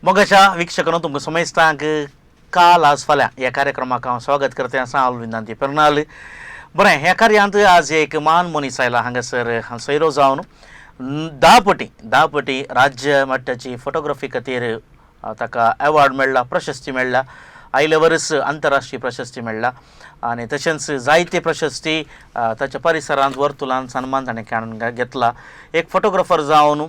मोगाच्या वीक्षकांनो, तुमकां समेस्तांक काल आज फाल्यां ह्या कार्यक्रमाक हांव स्वागत करता आसा. आल्विन पेर्नाल. बरें, ह्या कार्यांत आज एक मान मनीस आयला हांगासर सोयरो जावन 10 पटी 10 पटी राज्य मट्टाची फोटोग्राफी खातीर ताका अवॉर्ड मेळ्ळा, प्रशस्ती मेळ्ळा. आयले वर्स आंतरराष्ट्रीय प्रशस्ती मेळ्ळा आनी तशेंच जायते प्रशस्ती ताच्या परिसरांत वर्तुलान सन्मान ताणें काडून घेतला. एक फोटोग्राफर जावन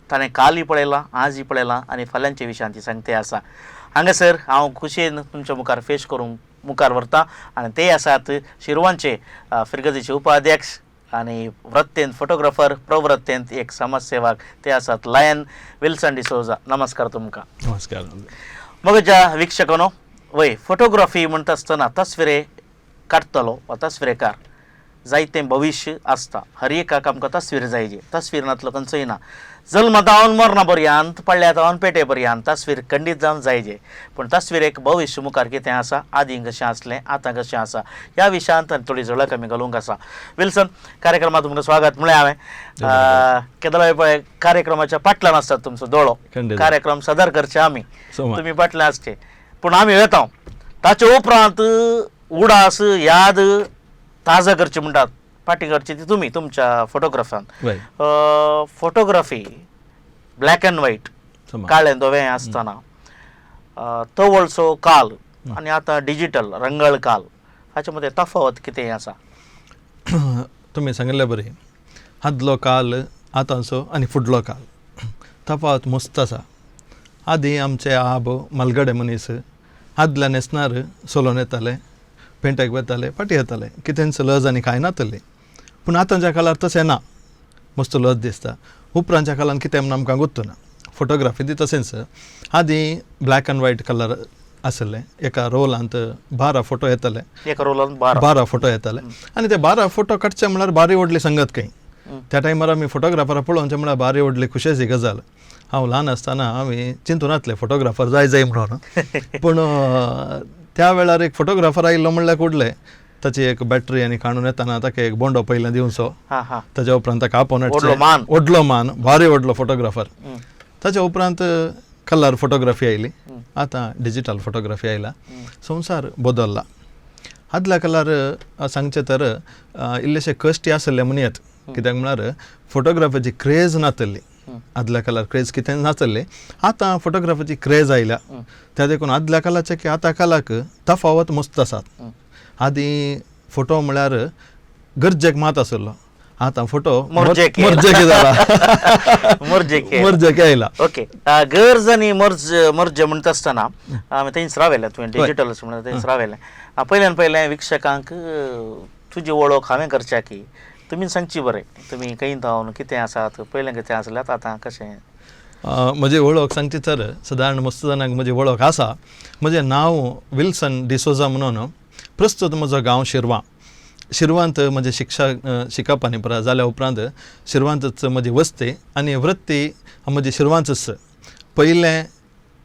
ताणें कालय पळयलां, आजय पळयलां आनी फाल्यांच्या विशयान ती सांगते आसा. हांगासर हांव खुशयेन तुमच्या मुखार फेश करूंक मुखार व्हरता आनी ते आसात शिरवांचे फिरगजीचे उपाध्यक्ष आनी वृत्तेंत फोटोग्राफर, प्रवृत्तेंत एक समाजसेवक. ते आसात लायन विल्सन डिसोजा. नमस्कार तुमकां. नमस्कार. म्हज्या वीक्षकांनो, वय, फोटोग्राफी म्हणटा आसतना तस्विरे काडटलो वा तस्विरेकार जायतें भविश्य आसता. हर एकाक आमकां तस्वीर जायजी. तस्वीर नातलो खंयचोय ना. जल्म जावन मरणा पर्यंत, पडल्या जावन पेटे पर्यंत तस्वीर खंडीत जावन जायजे. पूण तस्वीर एक भविश्य मुखार कितें आसा, आदीं कशें आसलें, आतां कशें आसा, ह्या विशयांत थोडी झळक आमी घालूंक आसा. विल्सन, कार्यक्रमात तुमकां स्वागत म्हळें हांवें. केदोळाय पळय कार्यक्रमाच्या फाटल्यान आसतात तुमचो दोळो. कार्यक्रम सदर करचे आमी, तुमी फाटल्यान आसचे, पूण आमी वेता ताचे उपरांत उडास याद ताजा करची म्हणटात, फाटी करची ती तुमी तुमच्या फोटोग्राफान. फोटोग्राफी ब्लॅक अँड व्हायट, काळे धवे आसतना तवळचो काल आनी आतां डिजिटल रंगळ काल, हाचे मदें तफावत कितें आसा? तुमी सांगिल्ले बरी, आदलो काल, आतांचो आनी फुडलो काल, तफावत मस्त आसा. आदीं आमचे आब मालगडे मनीस आदल्या न्हेसणार चलोवन येताले, पेंटेक वताले, फाटीं येताले, कितेंच लज आनी कांय नातली. पूण आतांच्या काळार तशें ना, मस्त लज दिसता. उपरांतच्या काळान कितें म्हूण आमकां गोत्तू ना. फोटोग्राफी ती तशेंच, आदीं ब्लॅक अँड व्हायट कलर आसले, एका रोलांत 12 फोटो येताले. एका रोलान 12. 12 फोटो येताले आनी ते 12 फोटो काडचे म्हळ्यार भारी व्हडली संगत खंय. त्या टायमार आमी फोटोग्राफरा पळोवचें म्हळ्यार भारी व्हडली खुशेची गजाल. हांव ल्हान आसतना आमी चिंतून नासले फोटोग्राफर जाय जाय म्हणून. पूण त्या वेळार एक फोटोग्राफर आयिल्लो म्हणल्यार कुडले ताची एक बॅटरी आनी काडून येताना ताका एक बोंडो पयलें दिवचो. हा हा ताच्या उपरांत ताका आपोवन व्हडलो हाडचें. मान. व्हडलो मान, भारी व्हडलो फोटोग्राफर. ताच्या उपरांत कलर फोटोग्राफी आयली, आतां डिजिटल फोटोग्राफी आयला. संवसार बदल्ला. आदल्या काळार सांगचें तर इल्लेशे कश्टी आसले म्हणयत, कित्याक म्हळ्यार फोटोग्राफीची क्रेज नातली. आदल्या काळार क्रेज कितें नासले, आतां फोटोग्राफीची क्रेज आयल्या. त्या देखून आदल्या काळाचे की आतां काळाक तफावत मस्त आसात. आदीं फोटो म्हळ्यार गरजेक मात आसलो, आतां फोटो मोर्जेक. मोर्जेक जाला. मोर्जेक. मोर्जेक आयला. ओके, गरज आनी मर्ज मर्ज म्हणटा आसतना आमी थंयच रावेले. तुवें डिजिटल म्हणटा थंयच रावेले. पयल्यान पयलें वीक्षकांक तुजी वळख हांवें करच्या की तुमी सांगची बरें, तुमी खंय जावन कितें आसात, पयलें कितें आसल्यात, आतां कशें? म्हजी वळख सांगची तर सदारण मस्त जाणांक म्हजी वळख आसा. म्हजें नांव विल्सन डिसोजा म्हणून. प्रस्तूत म्हजो गांव शिरवां. शिरवांत म्हजें शिक्षा शिकप आनी पुरा जाल्या उपरांत शिरवांतच म्हजी वस्ती आनी वृत्ती म्हजी शिरवांतच. पयलें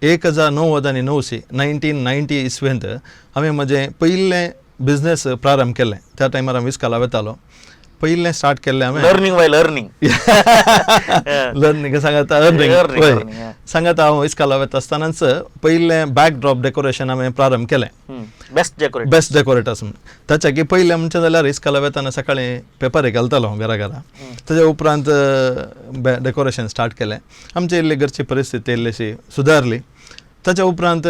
1990, 1990 इसवेंत हांवें म्हजें पयलें बिजनेस प्रारंभ केलें. त्या टायमार हांव इस्काला वतालो. पयलें स्टार्ट केल्लें हांवें. लर्नींग बाय लर्नींग. लर्निंग सांगता, अर्निंग. Earning, वय. earning, yeah. सांगता, हांव इस्काला वता आसतनाच पयलें बॅक ड्रॉप डेकोरेशन हांवें प्रारंभ केलें. Best decorate. बेस्ट डेकोरेटर्स म्हूण. ताच्या की पयलें म्हणचें जाल्यार इस्काला वतना सकाळीं पेपर घालतालो हांव घरा घरा. ताच्या उपरांत डेकोरेशन स्टार्ट केलें. आमची इल्ली घरची परिस्थिती इल्लीशी सुदारली. ताच्या उपरांत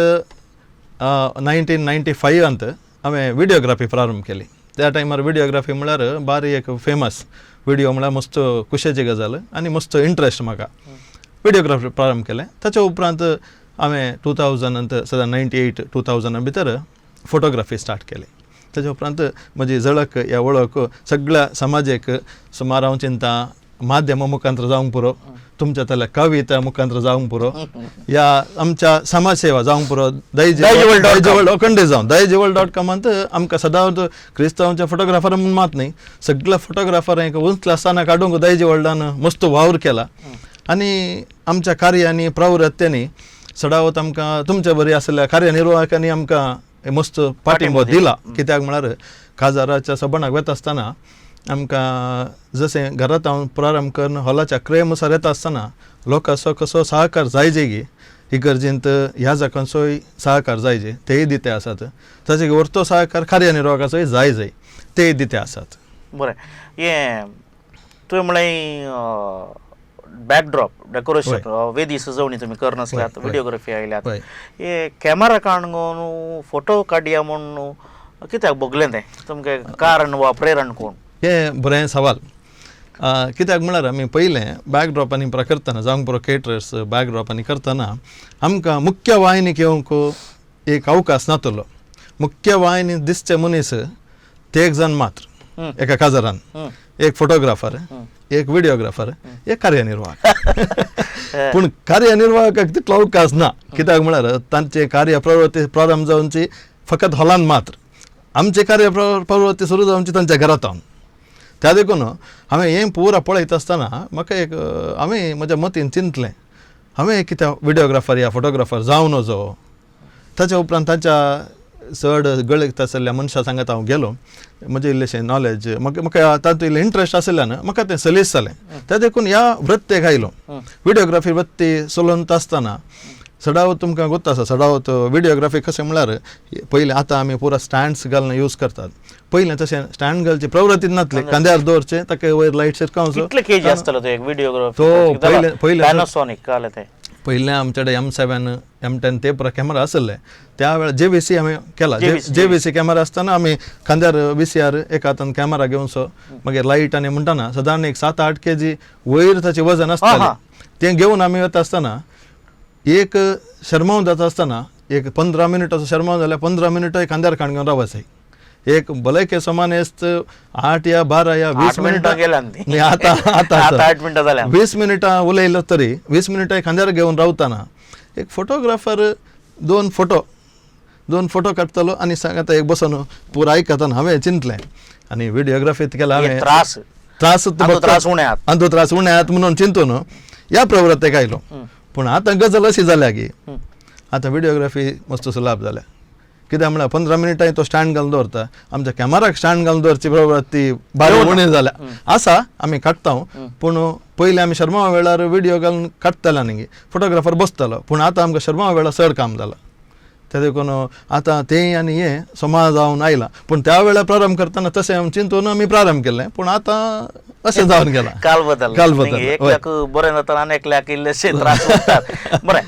1995त हांवें विडियोग्राफी प्रारंभ केली. त्या टायमार विडियोग्राफी म्हळ्यार बारी एक फेमस. विडियो म्हळ्यार मस्त खुशेची गजाल आनी मस्त इंट्रस्ट म्हाका. विडियोग्राफी प्रारंभ केलें. ताच्या उपरांत हांवें 2000त, सदां 98 2000 भितर फोटोग्राफी स्टार्ट केली. ताच्या उपरांत म्हजी झळक ह्या वळख सगळ्या समाजेक सुमार हांव चिंता माध्यमा मुखांत्र जावंक पुरो, तुमच्या तल्या कविता मुखांत्र जावंक पुरो, या आमच्या समाजसेवा जावंक पुरो. दायजिवर्ल्ड dot com. दायजिवर्ल्ड अखंडे जावं, दायजिवर्ल्ड.कॉमांत आमकां सदांच क्रिस्तांवच्या फोटोग्राफर म्हूण मात न्ही, सगळ्या फोटोग्राफरांक उंचल्या आसतना काडूंक दायजिवर्ल्डान मस्त वावर केला. आनी आमच्या कार्यांनी प्रवृत्त्यांनी सदावत आमकां तुमच्या बरी आसल्या कार्यनिर्वाहकांनी आमकां मस्त पाठिंबो दिला. कित्याक म्हळ्यार काजाराच्या सबणाक वता आसतना आमकां जशें घरांत हांव प्रारंभ करून हॉलाच्या क्रेम मुसार येता आसतना लोकांचो कसो सहकार जायजे गी. इगर्जेंत ह्या जाकांचोय सहकार जाय तेय दिते आसात, ताचे वरतो सहकार कार्यनिर्वाहकाचोय जाय जाय तेय दिते आसात. बरें, हें तुवें म्हणलें बॅकड्रॉप डेकोरेशन वेदी सजवणी तुमी करनासल्यात, व्हिडिओग्राफी आयल्यात, हे कॅमेरा काडून फोटो काडया म्हूण कित्याक भोगलें तें तुमकां कारण वा प्रेरण कोण? हें बरें सवाल. कित्याक म्हळ्यार आमी पयलें बॅकड्रॉप आनी पुरो करतना जावंक पुरो केटरर्स बॅकड्रॉप आनी करतना आमकां मुख्य वाहिनीक येवंक एक अवकाश नातलो. मुख्य वाहिनी दिसचे मनीस ते एक जाण मात्र एका काजारान, एक फोटोग्राफर, एक व्हिडिओग्राफर, एक कार्यनिर्वाहक. पूण कार्यनिर्वाहकाक तितलो अवकाश ना, कित्याक म्हळ्यार तांचे कार्य प्रवृत्ती प्रारंभ जावची फकत हॉलान मात्र, आमचे कार्य प्रवृत्ती सुरू जावची तांच्या घरांत. त्या देखून हांवें हें पुरा पळयता आसतना म्हाका एक हांवें म्हज्या मतीन चिंतलें हांवें कित्याक व्हिडिओग्राफर या फोटोग्राफर जावं नजो. ताच्या उपरांत तांच्या चड गळत आशिल्ल्या मनशां सांगात हांव गेलो, म्हजें इल्लेशें नॉलेज म्हाका म्हाका तातूंत इल्लें इंट्रस्ट आशिल्ल्यान म्हाका तें सलीस जालें. त्या देखून ह्या वृत्तेक आयलो. व्हिडिओग्राफी वृत्ती चलंत आसतना सडावत तुमकां गोत्त आसा, सडावत व्हिडिओग्राफी कशें म्हळ्यार पयलीं आतां आमी पुरा स्टँड्स घालून यूज करतात, पयलीं तशें स्टँड घालची प्रवृत्ती नासली, खांद्यार दवरचें ताका वयर लायट शिरकावचो. कितले केजी आसतलो तो एक व्हिडिओग्राफी? तो पयलें पयलें पॅनासॉनिक आलें तें पयलें आमचे कडेन M7 M10 ते पुरा कॅमेरा आशिल्ले त्या वेळार JVC आमी केला. JVC camera आसतना आमी खांद्यार VCR एका हातान कॅमेरा घेवचो, मागीर लायट आनी म्हणटाना सदांच एक 7-8 kg वयर ताचें वजन आसतालें, तें घेवन आमी वता आसतना एक शर्माव जाता आसतना एक 15 मिनटाचो शर्माव जाल्यार 15 मिनटां खांद्यार काण घेवन रावपाचें. एक भलायके समानेस्त 8 या 12 या 20 मिनटां गेल्या, आतां आतां 8 मिनटां जाल्या, 20 मिनटां उलयलो तरी 20 मिनटां खांद्यार घेवन रावतना एक फोटोग्राफर दोन फोटो काडटलो आनी सांगता एक बसून पुरा आयकतना हांवें चिंतलें आनी व्हिडिओग्राफीत केला हांवें त्रास त्रास आंदो त्रास उणे आहात म्हणून चिंतून ह्या प्रवृत्तेक आयलो. पूण आतां गजाल अशी जाल्या की आतां व्हिडिओग्राफी मस्त सुलाभ जाल्या, कित्याक म्हळ्यार 15 मिनटां तो स्टँड घालून दवरता, आमच्या कॅमेराक स्टँड घालून दवरची प्रवृत्ती बारी उणी जाल्या आसा, आमी काडटा. पूण पयलीं आमी शर्मा वेळार व्हिडिओ घालून काडटाले न्ही, फोटोग्राफर बसतालो, पूण आतां आमकां शर्मा वेळार चड काम जालां, त्या देखून आतां तें आनी हें समा जावन आयलां. पूण त्या वेळार प्रारंभ करतना तशें आमी चिंतून आमी प्रारंभ केलें, पूण आतां अशें जावन गेलां. काल बदल काल बदल एकल्याक बरें जाता आनी एकल्याक इल्लेशे त्रास उरतात. बरें,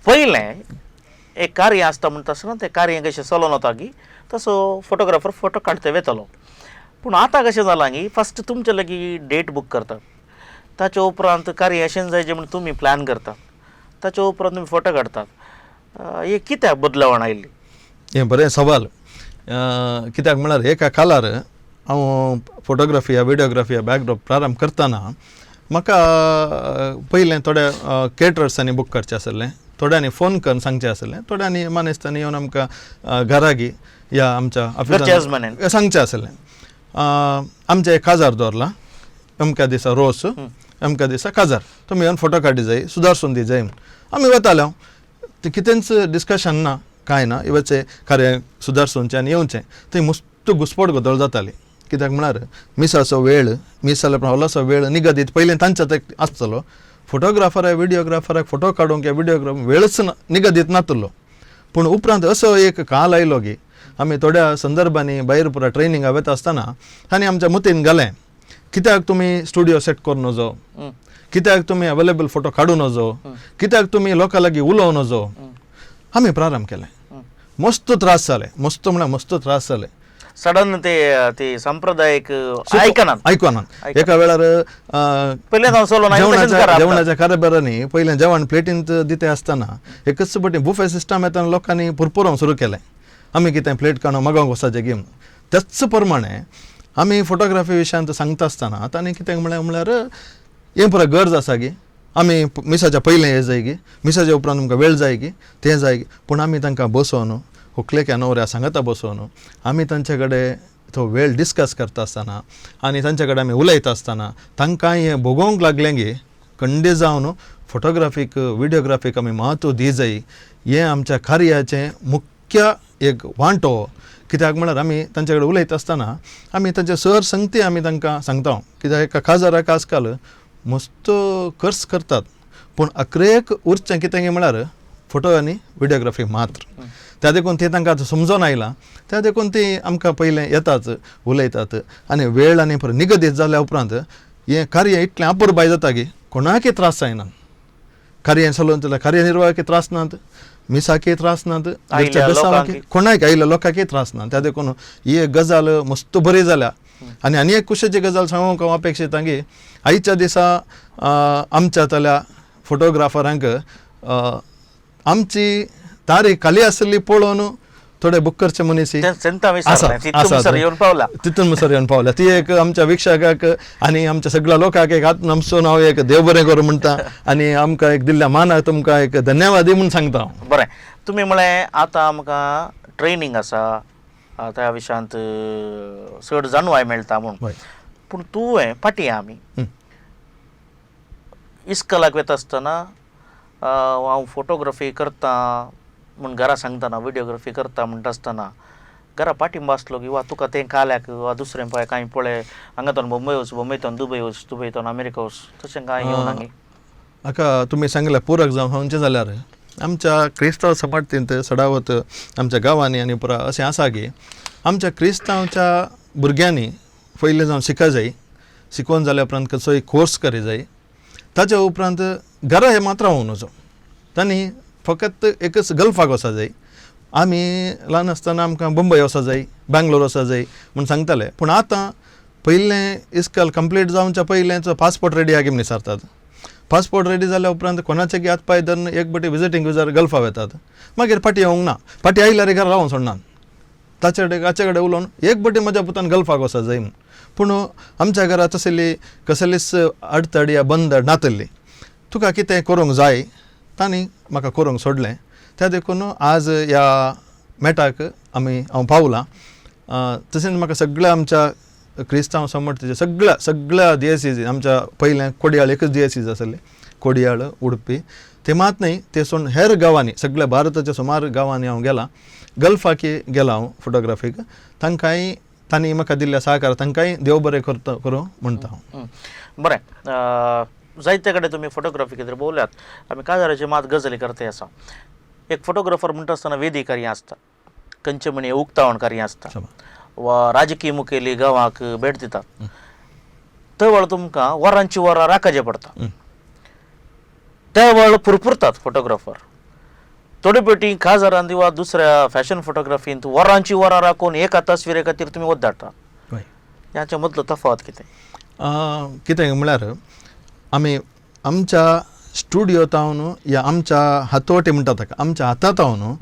पयलें एक कार्य आसता म्हणटा आसतना तें कार्य कशें चलोन वता की तसो फोटोग्राफर फोटो काडते वेतलो. पूण आतां कशें जालां की फस्ट तुमचे लागीं डेट बूक करतात, ताच्या उपरांत कार्य अशें जाय जें म्हण तुमी प्लॅन करतात, ताच्या उपरांत तुमी फोटो काडतात. हे कित्याक बदलावण आयली? हें बरें सवाल. कित्याक म्हळ्यार एका कालार हांव फोटोग्राफी या व्हिडिओग्राफी या बॅकड्रॉप प्रारंभ करतना म्हाका पयलें थोड्या केटरर्सांनी बूक करचें आशिल्लें, थोड्यांनी फोन करून सांगचें आशिल्लें, थोड्यांनी मानेस्तांनी येवन आमकां घरागी या आमच्या ऑफिसांत सांगचें आशिल्लें. आमचें एक काजार दवरलां, अमक्या दिसा रोस, अमक्या दिसा काजार, तुमी येवन फोटो काडी जाय, सुदारसून दी जाय म्हूण. आमी वताले, तें कितेंच डिस्कशन ना कांय ना, येवचें कार्य सुदारसूनचें आनी येवचें. थंय मस्त घुसपट गोदळ जाताली, कित्याक म्हळ्यार मिसाचो वेळ, मीस जाल्या हॉलाचो वेळ निगदीत पयलीं तांच्या ते आसतलो. फोटोग्राफराक व्हिडिओग्राफराक फोटो काडूंक या व्हिडिओग्राफर वेळच निगदीत नातलो. पूण उपरांत असो एक काल आयलो की आमी थोड्या संदर्भांनी भायर पुरा ट्रेनिंगा वता आसतना तांणी आमच्या मतीन घालें, कित्याक तुमी स्टुडियो सेट करूं नजो, कित्याक तुमी अवेलेबल फोटो काडूं नजो, कित्याक तुमी लोकां लागीं उलोवं नजो. आमी प्रारंभ केलें. मस्त त्रास जाले, मस्त म्हळ्यार मस्त त्रास जाले. सडन ते ते सांप्रदायिक आयकनात आयकनात. एका वेळार जेवणाच्या कारभारांनी पयलें जेवण प्लेटींत दिते आसतना एकच पटी बुफे सिस्टम येतना लोकांनी पुरपुरोवंक सुरू केलें, आमी कितें प्लेट काडून मागोवंक वचपाचें गेम. त्याच प्रमाणे आमी फोटोग्राफी विशयांत सांगता आसतना तांणी कितें म्हळें म्हळ्यार हें पुरा गरज आसा की आमी मिसाच्या पयलें हें जाय की मिसाच्या उपरांत तुमकां वेळ जाय की तें जाय की. पूण आमी तांकां बसोवन होकलेक्या न्हवऱ्या सांगता बसोवन आमी तांचे कडेन तो वेळ डिस्कस करता आसतना आनी तांचे कडेन आमी उलयता आसतना तांकां हें भोगोवंक लागलें की कंडे जावन फोटोग्राफीक व्हिडियोग्राफीक आमी म्हत्व दी जाय, हें आमच्या कार्याचें मुख्य एक वांटो. कित्याक म्हळ्यार आमी तांचे कडेन उलयता आसतना आमी तांचे सर संगती आमी तांकां सांगता, कित्याक एका काजाराक आजकाल मस्त खर्च करतात, पूण अकरेक उरचें कितें म्हळ्यार फोटो आनी विडियोग्राफी मात्र. त्या देखून ती तांकां आतां समजोन आयलां, त्या देखून ती आमकां पयलें येतात उलयतात आनी वेळ आनी निगदीत जाल्या उपरांत हें कार्य इतलें अपुरबाय जाता की कोणाकय त्रास जायना. कार्य चलोवन जाल्यार कार्यनिर्वाहक त्रास नात, मिसाकय त्रास नात, कोणाक आयिल्ल्या लोकांकय त्रास ना. त्या देखून ही एक गजाल मस्त बरी जाल्या. आनी आनी एक खुशेची गजाल सांगूंक हांव अपेक्षितां की आयच्या दिसा आमच्या तल्या फोटोग्राफरांक आमची तारीख खाली आशिल्ली पळोवन थोडे बूक करचे मनीस तितून मुसर येवन पावल्या. ती एक आमच्या वीक्षकाक आनी आमच्या सगळ्या लोकांक एक हात नमसून हांव एक देव बरें करूं म्हणटा आनी आमकां एक दिल्ल्या मानाक तुमकां एक धन्यवादी म्हूण सांगता हांव. बरें, तुमी म्हळें आतां आमकां ट्रेनींग आसा त्या विशयांत चड जाणवाय मेळटा म्हूण, पूण तुवें फाटीं आमी इस्कलाक वता आसतना हांव फोटोग्राफी करता म्हूण घरा सांगतना, विडियोग्राफी करता म्हणटा आसतना घरा पाठिंबो आसलो की वा तुका तें काल्याक वा दुसरें पळय कांय पळय हांगातून मुंबय वच, मुंबयतून दुबय वच, दुबयतून अमेरिका वच, तशें कांय येवना न्ही? हाका तुमी सांगलें पूरक जावन सांगचें जाल्यार आमच्या क्रिस्तांव समाजतींत सडावत आमच्या गांवांनी आनी पुरा अशें आसा की आमच्या क्रिस्तांवच्या भुरग्यांनी पयलीं जावन शिका जाय, शिकोवन जाल्या उपरांत कसोय कोर्स करी जाय, ताच्या उपरांत घरा हें मात्र रावूं नजो, तांणी फकत एकच गल्फाक वचो जाय. आमी ल्हान आसतना आमकां बंबय वचो जाय, बेंगलोर वचो जाय म्हूण सांगताले, पूण आतां पयलें इस्कॉल कंप्लीट जावच्या पयलेंच पासपोर्ट रेडी आहा की म्हूण विचारतात. पासपोर्ट रेडी जाल्या उपरांत कोणाचे की हात पांय धरून एक बटी विजिटींग विजार गल्फा वेतात, मागीर फाटीं येवंक ना, फाटीं आयल्यार घरा रावूंक सोडना, ताचे कडेन हाचे कडेन उलोवन एक बटी म्हज्या पुतान गल्फाक वचो जाय म्हूण. पूण आमच्या घरा तसली कसलीच अडचण या बंद नातल्ली, तुका कितें करूंक जाय तांणी म्हाका करूंक सोडलें. त्या देखून आज ह्या मेटाक आमी हांव पावलां. तशेंच म्हाका सगळ्या आमच्या क्रिस्तांव समर्थाचे सगळ्या सगळ्या दियसीज, आमच्या पयलें कोडियाळ एकच दियसीज आसली, कोडियाळ उडपी ते मात न्हय, ते सोडून हेर गांवांनी सगळ्या भारताच्या सुमार गांवांनी हांव गेलां, गल्फाकी गेला हांव फोटोग्राफीक, तांकांय तांणी म्हाका दिल्ल्या सहकार तांकांय देव बरें करता करूं म्हणटा हांव. बरें, जायते कडेन तुमी फोटोग्राफी खातीर भोंवल्यात. आमी काजाराची मात गजाली करता आसा. एक फोटोग्राफर म्हणटा आसतना वेदी कार्य आसता, खंयचे म्हणे उक्तावण कार्य आसता वा राजकीय मुखेली गांवाक भेट दितात, थंय वेळ तुमकां वरांची वरां राखाचें पडटा, त्या वेळ पुरपुरतात फोटोग्राफर. थोडे पेटी काजारांत वा दुसऱ्या फॅशन फोटोग्राफींत वरांची वरां राखून एका तस्विरे खातीर तुमी वत धाडटा. ह्याच्या मदलो तफावत कितें? कितें म्हळ्यार आमी आमच्या स्टुडियो तावन या आमच्या हातोटी म्हणटा ताका, आमच्या हाता तावन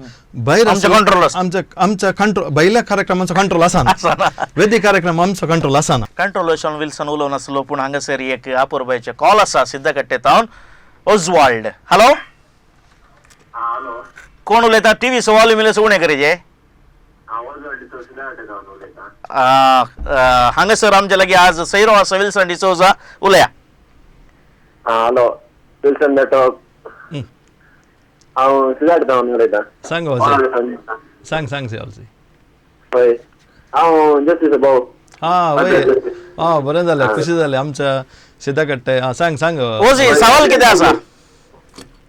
भायर कंट्रोल आमच्या आमच्या कंट्रोल भायल्या कार्यक्रमाचो कंट्रोल आसना, वेदी कार्यक्रम आमचो कंट्रोल आसना. कंट्रोल विल्सन उलोवन आसलो, पूण हांगासर एक अपुरबायचे कॉल आसा सिद्धकट्टे तावन ओजवाल्ड. हॅलो, कोण उलयता? टीव्ही सवाल मिले उणें करीजे. हांगासर आमच्या लागीं आज सैरो आसा विल्सन डिसोजा, उलया. हॅलो विल्सन नेटवर्क, हांव सिद्धार्थ तावन उलयतां. सांग सांग सांग सेवालसी. हय, हांव जस्टीस भाऊ. हां वय, हां बरें जालें, खुशी जालें आमच्या सिद्धाकट्टे. हां सांग सांग ओजी, सवाल कितें आसा?